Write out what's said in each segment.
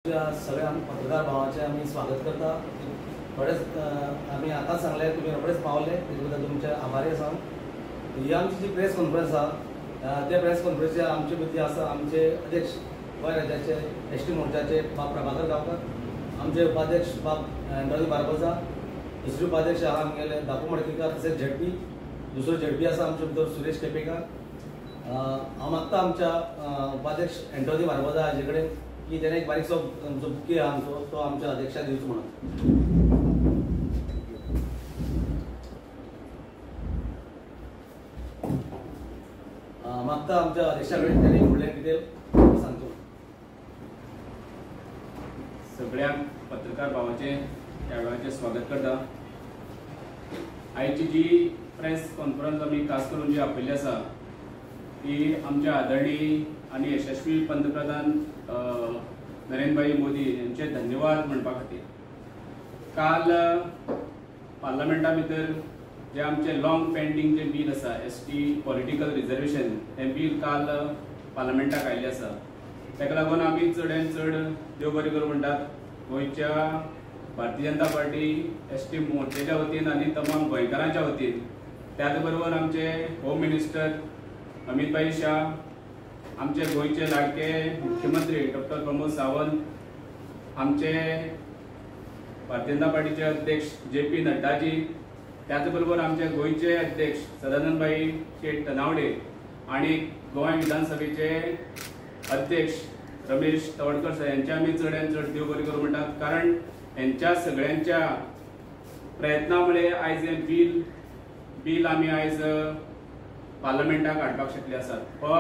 सगळ्या पत्रकार भावाचें आमी स्वागत करता. थोडेच आमी आतांच सांगलें, तुमी रोखडेच पावले, तेजे बद्दल तुमचे आभारी आसा. ही आमची जी प्रेस कॉन्फरन्स आसा, त्या प्रेस कॉन्फरन्सीचे आमचे मदीं आसा आमचे अध्यक्ष गोंय राज्याचे एस टी मोर्चाचे बाब प्रभाकर गांवकर, आमचे उपाध्यक्ष बाब एंड्रॉनी बार्बोजा, दुसरे उपाध्यक्ष आहा आमगेले दापू मडकेकर, तशेंच झेडपी दुसरो झेडपी आसा आमचे भितर सुरेश केपेकार. हांव मागता आमच्या उपाध्यक्ष एंड्रॉनी बार्बोजा हाजे कडेन की त्याने एक बारीकसो जो बुके आहा आमचो तो आमच्या अध्यक्षाक दिवचो म्हणून. मागता आमच्या अध्यक्षा कडेन त्याने फुडलें कितें सांगचो. सगळ्या पत्रकार भावाचें ह्या वेळाचें स्वागत करता. आयची जी प्रेस कॉन्फरन्स आमी खास करून जी आपयल्ली आसा ती आमच्या आदरणीय आनी यशस्वी पंतप्रधान नरेंद्रभाई मोदी यांचे धन्यवाद म्हणपा खातीर. काल पार्लमेंटा भितर जे आमचे लॉंग पेंडींग जे बील आसा एस टी पॉलिटिकल रिजर्वेशन, हें बील काल पार्लमेंटाक आयिल्लें आसा. ताका लागून आमी चडान चड देव बरें करूं म्हणटात गोंयच्या Bharatiya Janata party S T मोर्चाच्या वतीन आनी तमाम गोंयकारांच्या वतीन, त्याच बरोबर आमचे होम मिनिस्टर अमितभाई शाह, आमचे गोंयचे लाडके मुख्यमंत्री डॉक्टर प्रमोद सावंत, आमचे भारतीय जनता पार्टीचे अध्यक्ष जे पी नड्डाजी, त्याच बरोबर आमचे गोंयचे अध्यक्ष सदानंदभाई शेट तनावडे आनी गोंय विधानसभेचे अध्यक्ष रमेश तवडकर सर यांचे आमी चडान चड देव बरें करूं म्हणटात. कारण हेंच्या सगळ्यांच्या प्रयत्ना मुळे आयज हें बील आमी आयज पार्लमेंटाक हाडपाक शकले आसात. हो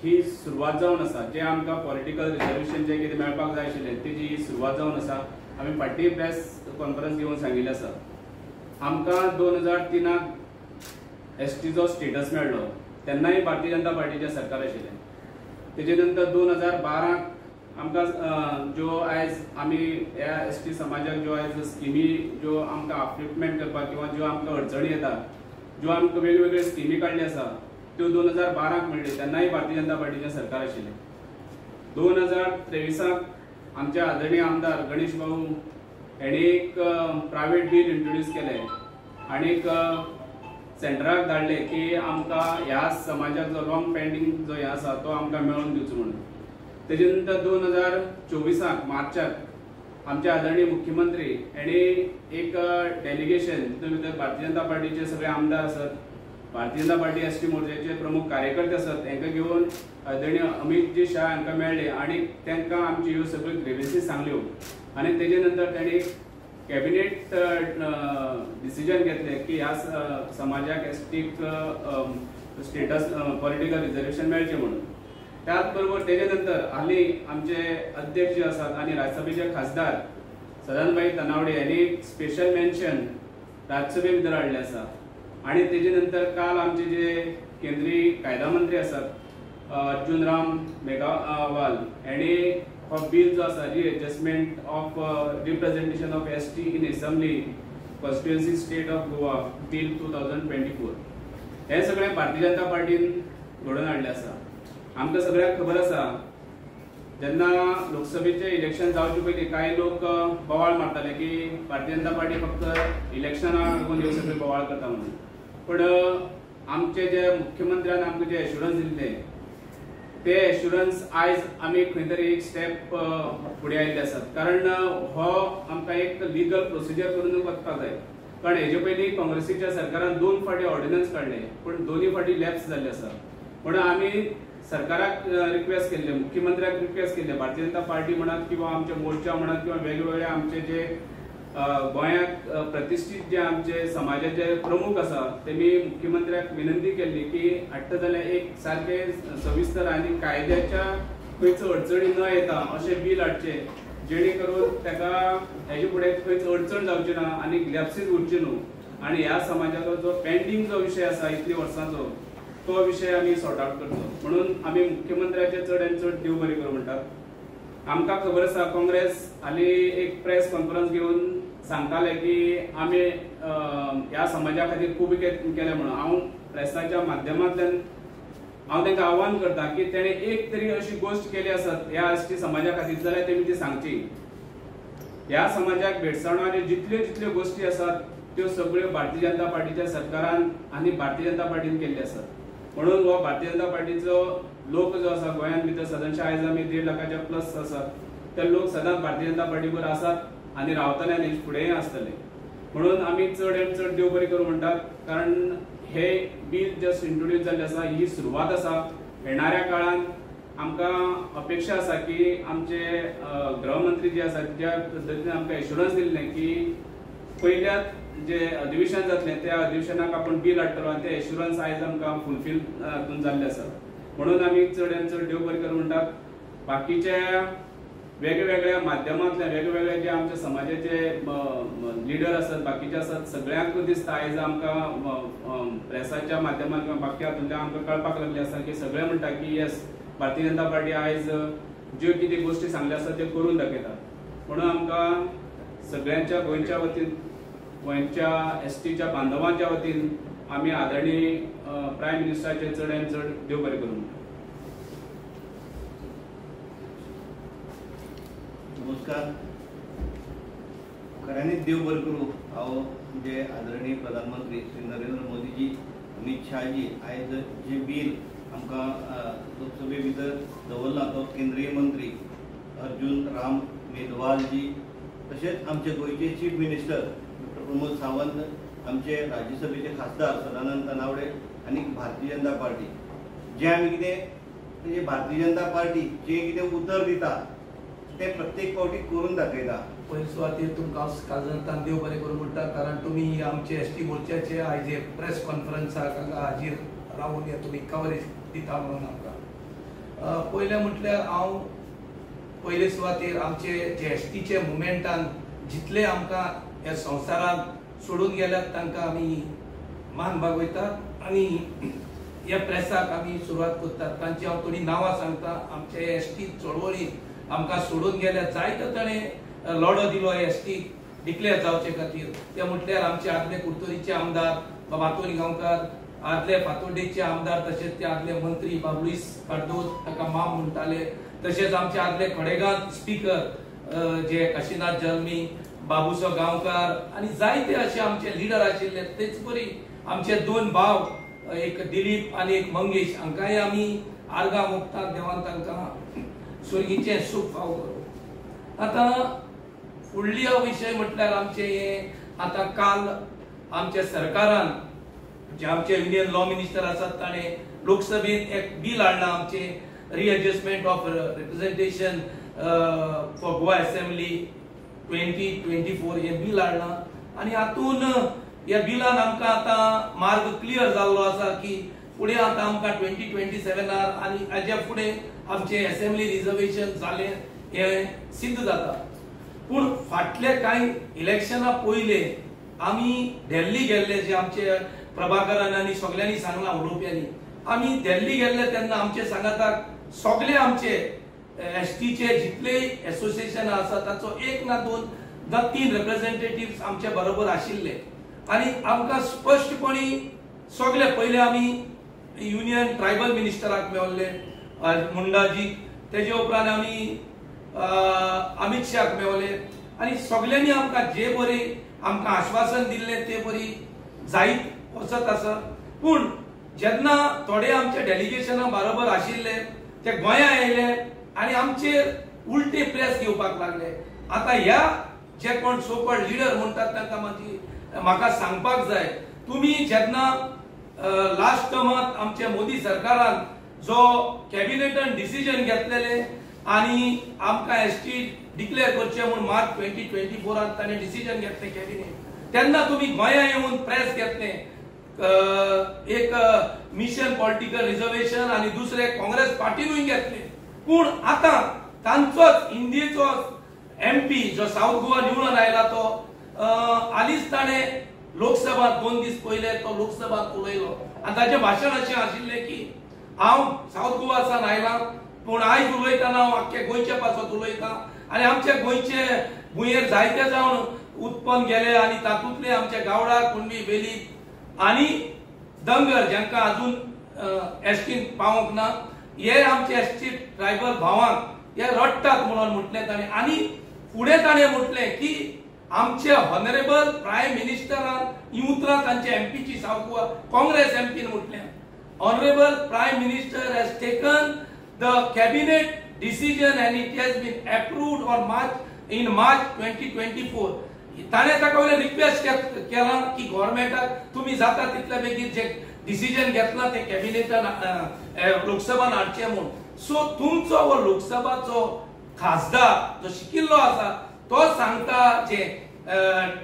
ही सुरवात जावन आसा, जे आमकां पॉलिटिकल रिजर्वेशन जे कितें मेळपाक जाय आशिल्लें तेजी ही सुरवात जावन आसा. आमी फाटीं प्रेस कॉन्फरन्स घेवन सांगिल्लें आसा. आमकां 2003 एस टीचो स्टेटस मेळ्ळो तेन्नाय भारतीय जनता पार्टीचें सरकार आशिल्लें. तेजे नंतर 2012 आमकां ज्यो आयज आमी ह्या एस टी समाजाक ज्यो आयज स्किमी ज्यो आमकां अपलिफ्टमेंट करपाक किंवा ज्यो आमकां अडचणी येता, ज्यो आमकां वेगवेगळे स्किमी काडली आसा त्यो 2012 मेळ्ळ्यो तेन्नाय भारतीय जनता पार्टीचें सरकार आशिल्लें. 2023 आमचे आदरणीय आमदार गणेश भाऊ हेणी एक प्रायवेट बील इंट्रोड्यूस केलें आनी सेंटराक धाडलें की आमकां ह्या समाजाक जो लॉंग पेंडींग जो हें आसा तो आमकां मेळोवन दिवचो म्हणून. तेजे नंतर 2024 मार्चाक आमचे आदरणीय मुख्यमंत्री हेणी एक डेलिगेशन तितून भितर भारतीय जनता पार्टीचे सगळे आमदार आसत, Bharatiya Janata party S T मोर्चाचे प्रमुख कार्यकर्ते आसत, हांकां घेवन आदरणीय अमितजी शाह हांकां मेळ्ळे आनी तांकां आमच्यो ह्यो सगळ्यो ग्रिव्हन्सीस सांगल्यो आनी तेजे नंतर तांणी कॅबिनेट डिसिजन घेतलें की ह्या समाजाक एस टीक स्टेटस पॉलिटिकल रिजर्वेशन मेळचें म्हणून. त्याच बरोबर तेजे नंतर हालीं आमचे अध्यक्ष जे आसात आनी राज्यसभेचे खासदार सदानंदभाई तनावडे यांनी स्पेशल मेन्शन राज्यसभे भितर हाडलें आसा. आनी तेजे नंतर काल आमचे जे केंद्रीय कायदा मंत्री आसात अर्जुन राम मेघवाल यांनी हो बील जो आसा readjustment of representation of S T in assembly constituency state of Goa bill 2024 हें सगळें भारतीय जनता पार्टीन घडोवन हाडलें आसा. आमकां सगळ्यांक खबर आसा जेन्ना लोकसभेचें इलेक्शन जावचे पयलीं कांय लोक बोवाळ मारताले की भारतीय जनता पार्टी फक्त इलेक्शनाक लागून ह्यो सगळ्यो बोवाळ करता म्हणून. पूण आमचे जे मुख्यमंत्र्यान आमकां जे एश्युरन्स दिल्ले ते एश्युरन्स आयज आमी खंय तरी एक स्टेप फुडें आयिल्ले आसात. कारण हो आमकां एक लिगल प्रोसिजर करून वचपाक जाय. कारण हेजे पयलीं काँग्रेसीच्या सरकारान 2 फावटी ऑर्डिनन्स काडले पूण दोनूय फावटी लॅप्स जाल्ले आसा. म्हणून आमी सरकाराक रिक्वेस्ट केल्ले, मुख्यमंत्र्याक रिक्वेस्ट केल्ले, भारतीय जनता पार्टी म्हणात किंवा आमचे मोर्चा म्हणात किंवा वेगवेगळे आमचे जे गोंयाक प्रतिश्ठीत जे आमचे समाजाचे प्रमुख आसा तेमी मुख्यमंत्र्याक विनंती केल्ली की हाडटा जाल्यार एक सारके सविस्तर आनी कायद्याच्या खंयच अडचणी न येता अशें बील हाडचें जेणे करून ताका हेजे फुडें खंयच अडचण जावची ना आनी लॅप्सीस उरची न्हू आनी ह्या समाजाचो जो पेंडींग जो विशय आसा इतले वर्सांचो तो विशय आमी सॉर्ट आवट करचो म्हणून आमी मुख्यमंत्र्याचे चड आनी चड देव बरें करूं म्हणटात. आमकां खबर आसा काँग्रेस हालीं एक प्रेस कॉन्फरन्स घेवन सांगताले की आमी ह्या समाजा खातीर खूब केलें म्हणून. हांव प्रेसाच्या माध्यमांतल्यान हांव तांकां आव्हान करता की तेणें एक तरी अशी गोश्ट केली आसत ह्या एस टी समाजा खातीर जाल्यार तेमी ती सांगची. ह्या समाजाक भेडसावणाऱ्यो जितल्यो जितल्यो गोश्टी आसात त्यो सगळ्यो भारतीय जनता पार्टीच्या सरकारान आनी भारतीय जनता पार्टीन केल्ल्यो आसात. म्हणून हो भारतीय जनता पार्टीचो लोक जो आसा गोंयांत भितर सदांचे आयज आमी 1.5 लाखाच्या प्लस आसात, ते लोक सदांच भारतीय जनता पार्टी बरोबर आसात आनी रावतले आनी फुडेंय आसतले. म्हणून आमी चड आनी चड देव बरें करूं म्हणटात, कारण हे बील जस्ट इंट्रोड्यूस जाल्लें आसा, ही सुरवात आसा. येणाऱ्या काळान आमकां अपेक्षा आसा की आमचे गृहमंत्री जे आसा ज्या पद्दतीन आमकां एश्युरन्स दिल्लें की पयल्या जे अधिवेशन जातलें त्या अधिवेशनाक आपूण बील हाडटलो आनी ते एश्युरन्स आयज आमकां फुलफील हातून जाल्लें आसा. म्हणून आमी चड आनी चड देव बरें करूं म्हणटात. बाकीच्या वेगवेगळ्या माध्यमांतल्या वेगवेगळे जे आमच्या समाजाचे लिडर आसात, बाकीचे आसात, सगळ्यांक दिसता आयज आमकां प्रेसाच्या माध्यमांत किंवा बाकी हातूंतल्यान आमकां कळपाक लागले आसा की सगळे म्हणटा की येस, भारतीय जनता पार्टी आयज ज्यो कितें गोश्टी सांगल्यो आसा त्यो करून दाखयता. म्हणून आमकां सगळ्यांच्या गोंयच्या वतीन, गोंयच्या एस टीच्या बांधवांच्या वतीन आमी आदरणीय प्रायम मिनिस्टराचे चड आनी चड देव बरें करूं. नमस्कार. खऱ्यांनीच देव बरें करूं. हांव म्हणजे आदरणीय प्रधानमंत्री श्री नरेंद्र मोदीजी, अमित शाहजी आयज जे बील आमकां लोकसभे भितर दवरला तो केंद्रीय मंत्री अर्जुन राम मेघवालजी, तशेंच आमचे गोंयचे chief minister doctor Pramod Sawant, आमचे राज्यसभेचे खासदार सदानंद तानावडे आनी भारतीय जनता पार्टी जे आमी कितें म्हणजे भारतीय जनता पार्टी जे कितें उतर दिता ते प्रत्येक फावटी करून दाखयता. पयले सुवातेर तुमकां हांव काळजांतल्यान देव बरें करूं म्हणटा, कारण तुमी आमचे एस टी मोर्चाचे आयज प्रेस कॉन्फरन्साक हांगा हाजीर रावून हे तुमी कवरेज दिता म्हणून आमकां. पयलें म्हटल्यार हांव पयले सुवातेर आमचे जे एस टीचे मुवमेंटान जितले आमकां ह्या संवसारांत सोडून गेल्यात तांकां आमी मान बागयतात आनी ह्या प्रेसाक आमी सुरवात करतात. तांची हांव थोडीं नांवां सांगता. आमचे एस टी चळवळीन आमकां सोडून गेल्या जायतो ताणें लढो दिलो एस टी डिक्लेअर जावचे खातीर. ते म्हटल्यार आमचे आदले कुडतरीचे आमदार बाब आंतोनी गांवकार, आदले फातोर्डेचे आमदार, तशेंच ते आदले मंत्री बाब लुईस कार्दोज ताका माम म्हणटाले, तशेंच आमचे आदले खडेगांत स्पिकर जे काशीनाथ जल्मी, बाबूसो गांवकार आनी जायते अशे आमचे लिडर आशिल्ले. तेच परी आमचे दोन भाव, एक दिलीप आनी एक मंगेश, हांकांय आमी आर्गां ओंपतात. देवान तांकां स्वर्गीचें सूख फावो करूं. आतां फुडली विशय म्हटल्यार आमचे हे आतां काल आमच्या सरकारान जे आमचे युनियन लॉ मिनिस्टर आसात ताणें लोकसभेंत एक बील हाडलां आमचें readjustment of representation for Goa assembly 2024 हें बील हाडलां आनी हातून ह्या बिलान आमकां आतां मार्ग क्लियर जाल्लो आसा की फुडें आतां आमकां 2027 आनी हाज्या फुडें आमचें असेंब्ली रिजर्वेशन जालें हें सिद्ध जाता. पूण फाटले कांय इलेक्शनां पयले आमी दिल्ली गेल्ले, जे आमचे प्रभाकरान आनी सगल्यांनी सांगलां उलोवप्यांनी, आमी दिल्ली गेल्ले तेन्ना आमचे सांगाताक सगळे आमचे एस टीचे जितले एसोसिएशन आसा ताचो एक ना दोन ना तीन रिप्रेझेंटेटिव्ह आमचे बरोबर आशिल्ले आनी आमकां स्पश्टपणी सगळे पयले आमी युनियन ट्रायबल मिनिस्टराक मेवल्ले मुंडाजी, तेजे उपरांत आमी अमित शाहक मेवले आनी सगल्यांनी आमकां जे बरी आमकां आश्वासन दिल्लें ते बरी जायत वचत आसा. पूण जेन्ना थोडे आमच्या डेलिगेशना बरोबर आशिल्ले ते गोंया आयले आनी आमचेर उलटे प्रेस घेवपाक लागले. आतां ह्या जे कोण सो कॉल्ड लिडर म्हणटात तांकां म्हाजी म्हाका सांगपाक जाय, तुमी जेन्ना लास्ट टर्मांत आमच्या मोदी सरकारान जो कॅबिनेटान डिसिजन घेतलेले आनी आमकां एस टी डिक्लेअर करचें म्हूण मार्च 2024 ताणें डिसिजन घेतलें कॅबिनेट, तेन्ना तुमी गोंया येवन प्रेस घेतलें एक मिशन पॉलिटिकल रिजर्वेशन आनी दुसरे काँग्रेस पार्टीनूय घेतलें. पूण आतां तांचोच इंडियेचो एमपी जो सावथ गोवा निवडून आयला तो हालींच ताणें लोकसभात 2 दीस पयले तो लोकसभात उलयलो आनी ताचें भाशण अशें आशिल्लें की हांव सावथ गोवा सावन आयला पूण आयज उलयतना हांव आख्खे गोंयच्या पासत उलयतां आनी आमच्या गोंयचे भुंयेर जायते जावन उत्पन्न गेले आनी तातूंतले आमच्या गावडा, कुणबी, वेलीप आनी धनगर जांकां अजून एसटीन पावोंक ना. हे आमचे एसटी ड्रायव्हर भावांक हे रडटात म्हणून म्हटलें ताणें. आनी फुडें ताणें म्हटलें की आमचे ऑनरेबल प्रायम मिनिस्टरान ही उतरां तांचे एमपीची सावथ गोवा काँग्रेस एमपीन म्हटलें, honourable prime minister has taken the cabinet decision and it has been approved on March in March 2024. ताणें ताका वयल्यान रिक्वेस्ट केलां की गव्हर्मेंटाक तुमी जाता तितल्या बेगीन जे डिसिजन घेतलां तें कॅबिनेटान लोकसभान हाडचें म्हूण. सो तुमचो हो लोकसभाचो खासदार जो शिकिल्लो आसा तो सांगता जे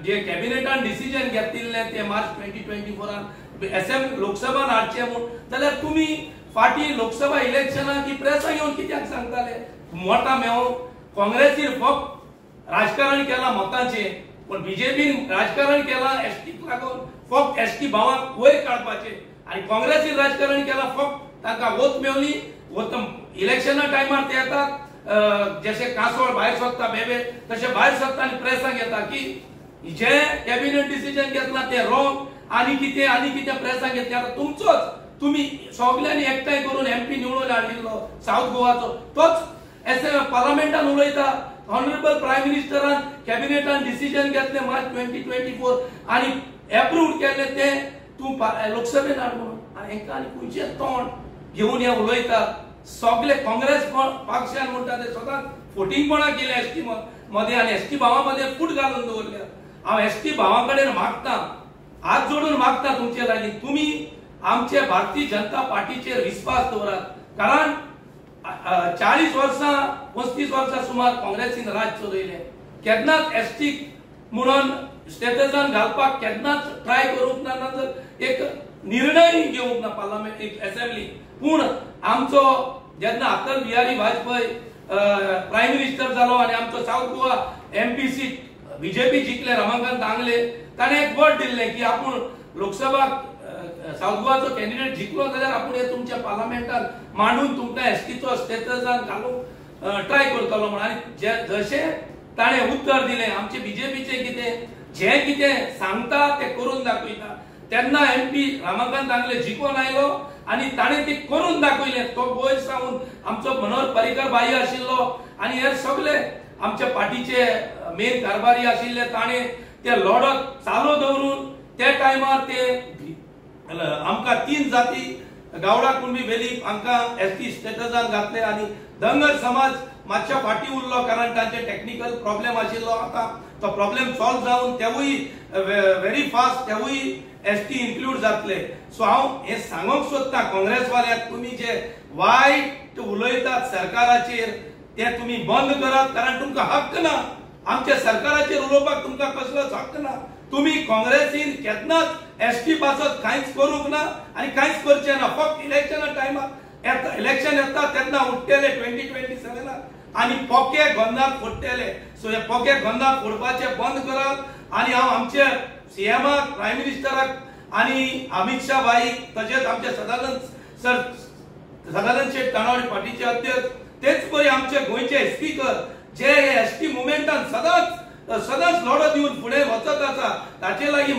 जे कॅबिनेटान डिसिजन घेतिल्लें तें मार्च 2024 एसेंब्ली लोकसभान हाडचें म्हूण, जाल्यार तुमी फाटीं लोकसभा इलेक्शनाक ही प्रेसाक येवन कित्याक सांगताले? मोटा मेव काँग्रेसीन फक्त राजकारण केलां मतांचें, पूण बीजेपीन राजकारण केलां एसटीक लागून फक्त एसटी भावांक वयर काडपाचें, आनी काँग्रेसीन राजकारण केलां फक्त तांकां वोत मेवली, वोत इलेक्शना टायमार ते येतात जशे कासवळ भायर सोदता बेबे तशे भायर सोदता आनी प्रेसाक येता की जे कॅबिनेट डिसिजन घेतलां तें रॉंग आनी कितें प्रेसाक घेतलें. आतां तुमचोच तुमी सगल्यांनी एकठांय करून एमपी निवडून हाडिल्लो सावथ गोवाचो तोच एस पार्लमेंटान उलयता ऑनरेबल प्रायम मिनिस्टरान कॅबिनेटान डिसिजन घेतलें मार्च 2024 आनी एप्रूव्ड केलें तें तूं लोकसभेन हाड म्हणून. आनी हेंकां आनी खंयचें तोंड घेवन हे उलयतात? सगळे काँग्रेस पक्षान म्हणटा ते सदांच फोटिंगपणां केलें एसटी मदें आनी एसटी भावां मदें फूट घालून दवरल्या. हांव एसटी भावां कडेन मागता, हात जोडून मागता तुमचे लागीं, तुमी आमचे भारतीय जनता पार्टीचेर विस्वास दवरात. कारण 40 वर्सां 35 वर्सां सुमार काँग्रेसीन राज चलयलें, केन्नाच एसटी म्हणून स्टेटसान घालपाक केन्नाच ट्राय करूंक ना, नाजाल्यार एक निर्णय घेवंक ना पार्लमेंट एक एसेंब्ली. पूण आमचो जेन्ना अटल बिहारी वाजपेयी प्रायम मिनिस्टर जालो आनी आमचो South Goa MP seat BJP जिखले Ramakant Angle, ताणें एक वर्ड दिल्लें की आपूण लोकसभा सावथ गोवाचो कॅन्डिडेट जिखलो जाल्यार आपूण हे तुमच्या पार्लमेंटान मांडून तुमकां एसटीचो स्टेटसान घालूंक ट्राय करतलो म्हणून. आनी जशें ताणें उत्तर दिलें आमचे बीजेपीचें कितें जें कितें सांगता तें करून दाखयता, तेन्ना एमपी रमाकांत आंगले जिखून आयलो आनी ताणें तें करून दाखयलें. तो वयर सावन आमचो मनोहर पर्रीकर बाई आशिल्लो आनी हे सगळे आमच्या पार्टीचे मेन कारभारी आशिल्ले, ताणें ते लढत चालू दवरून त्या टायमार ते आमकां 3 जाती गावडा कुणबी वेलीप हांकां एसटी स्टेटसान घातले आनी धनगर समाज मातशा फाटीं उरलो कारण तांचे टॅक्निकल प्रॉब्लेम आशिल्लो. आतां तो प्रॉब्लेम सॉल्व जावन तेवूय व्हेरी फास्ट तेवूय एसटी इन्क्लूड जातले. सो हांव हें सांगूंक सोदता काँग्रेसवाल्यांक, तुमी जे वायट उलयतात सरकाराचेर ते तुमी बंद करात, कारण तुमकां हक्क ना आमच्या सरकाराचेर उलोवपाक, तुमकां कसलोच हक्क ना. तुमी काँग्रेसीन केन्नाच एसटी पासत कांयच करूंक ना आनी कांयच करचें ना. फक्त इलेक्शना टायमार येता, इलेक्शन येता तेन्ना उठ्ठेले 2027 आनी पोके गोंदाक फोडटेले. सो हे पोके गोंदाक फोडपाचे बंद करात. आनी हांव आमचे सीएमाक, प्रायम मिनिस्टराक आनी अमित शाह भाई तशेंच आमचे सदानंद सर, सदानंद शेट तानावडे पार्टीचे अध्यक्ष, तेच परी आमचे गोंयचे स्पीकर जे हे एसटी मुवमेंटान सदांच सदांच लढो दिवन फुडें वचत आसा ताचे लागीं